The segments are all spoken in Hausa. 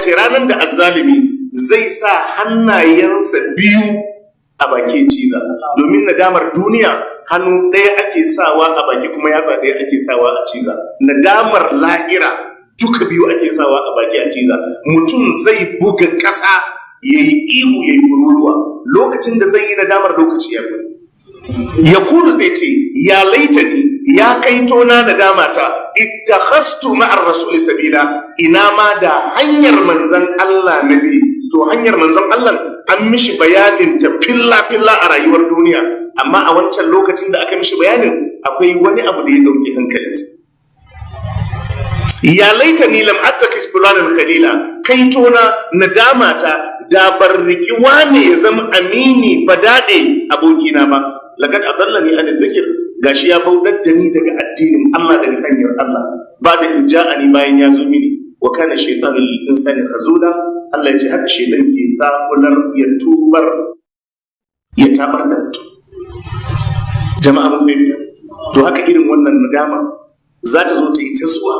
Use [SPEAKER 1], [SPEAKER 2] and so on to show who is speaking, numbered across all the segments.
[SPEAKER 1] Ce ranar da azzalimi zai sa hannayensa biyu a baki ya ciza, domin nadamar duniya hannu ɗaya ake sawa a baki kuma yatsa ɗaya ake sawa a ciza. Nadamar lahira duka biyu ake sawa a baki a ciza. Mutum zai buga ƙasa, ya yi ihu, ya yi kururuwa. Lokacin da zai yi nadamar, lokaci ya kure. Ya kulu, zai ce, "Ya laitani, ya kaito na nadama ta, ittakhastu ma'ar rasuli sabila." Ina ma da hanyar manzon Allah na bi. To, hanyar manzon Allah an mishi bayanin ta filla filla a rayuwar duniya, amma a wancan lokacin da aka mishi bayanin, akwai wani abu da ya dauke hankalinsa. "Ya laitani lam attakhiz fulanan khalila." Kaito na nadama ta, da ban riki wane ya zama amini badade abokina ba. "Laqad adallani an dhikr." Gashi ya bauɗar da ni daga addinin Allah, daga hanyar Allah. "Ba da ija'ani," bayan ya zo mini. "Wa kana shaytanu lil insani khazula." Allah ya ce haka shaytan ke sakular ya tubar, ya tabar da mutum. Jama'a, mun fahimta? To, haka irin wannan nadama za ta zo ta yi ta zuwa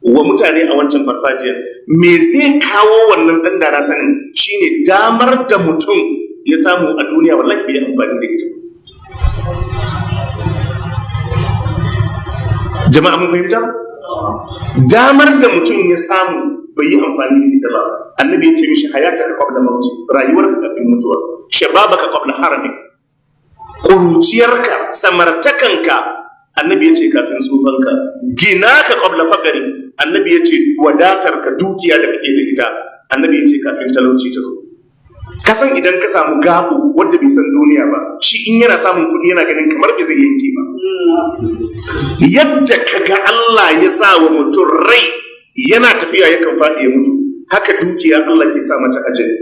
[SPEAKER 1] wa mutane a wancan farfajiyar. Me zai kawo wannan ɗan dana sanin? Shine damar da mutum ya samu a duniya, wallahi bai amfani da ita. Jama'a, mun fahimta? Damar da mutum ya samu bai yi amfani da ita ba. Annabi ya ce mishi, "Hayataka qabla mauti," rayuwarka kafin mutuwa. "Shababaka qabla haramik," ƙuruciyarka, samartakanka, annabi ya ce kafin tsufanka. "Ginaka qabla faqari," annabi ya ce wadatarka, dukiya da kake da ita, annabi ya ce kafin talauci ta zo. Ka san idan ka samu gabo wanda bai san duniya ba, shi in yana samun kuɗi yana ganin kamar bai zai yanke ba. Yadda ka ga Allah ya sa wa mutum rai yana tafiya yakan faɗi ya mutu, haka dukiya Allah ke sa mata ajali.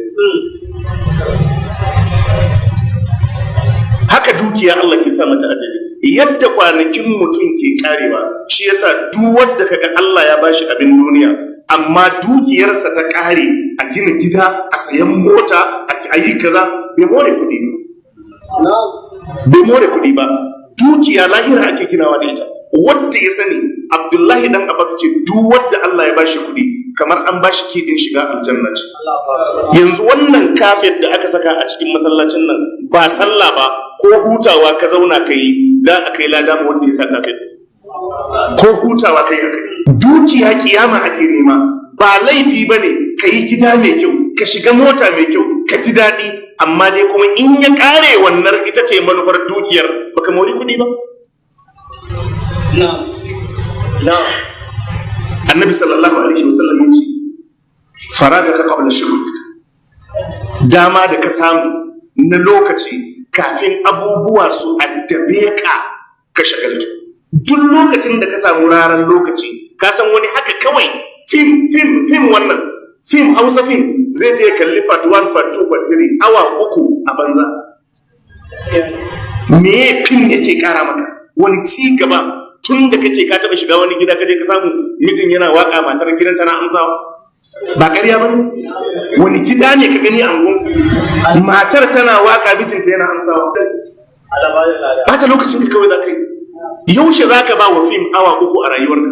[SPEAKER 1] Haka dukiya Allah ke sa mata ajali, yadda kwanakin mutum ke karewa. Shi yasa duk wanda kaga Allah ya bashi abin duniya amma dukiyarsa ta kare a gina gida, a sayan mota, a yi kaza, bai more kuɗi ba, bai more kuɗi ba. Dukiya lahira ake ginawa da ita. Wadda ya sani, Abdullahi dan Abbas ce duk wadda Allah ya bashi kuɗi, kamar an bashi kidin shiga aljanna ce. Yanzu wannan kafet da aka saka a cikin masallacin nan, ba sallah ba, ko hutawa ka zauna ka yi, da aka yi lada ma wanda ya sa kafet. Ko hutawa kai aka yi. Dukiya kiyama ake nema. Ba laifi ba ne ka yi gida mai kyau, ka shiga mota mai kyau, ka ji daɗi, amma dai kuma in ya ƙare, wannan ita ce manufar dukiyar, baka mori kuɗi ba. Annabi sallallahu alaihi wasallam ya ce, "Faragaka qabla shughlik," dama da ka samu na lokaci kafin abubuwa su addabe ka, ka shagaltu. Duk lokacin da ka samu raran lokaci, ka san wani haka kawai fim, fim, fim, wannan fim, Hausa fim, zai je kalli part 1, part 2, part 3, awa 3 a banza. Me fim yake kara maka? Wani ci gaba? Tun da kake, ka taba shiga wani gida kaje ka samu mijin yana waka, matar gidan tana amsawa? Ba ƙarya ba ne? Wani gida ne ka gani angon matar tana waka, mijinta yana amsawa? Bata lokacin ka kawai za ka yi. Yaushe za ka ba wa fim awa 3 a rayuwarka?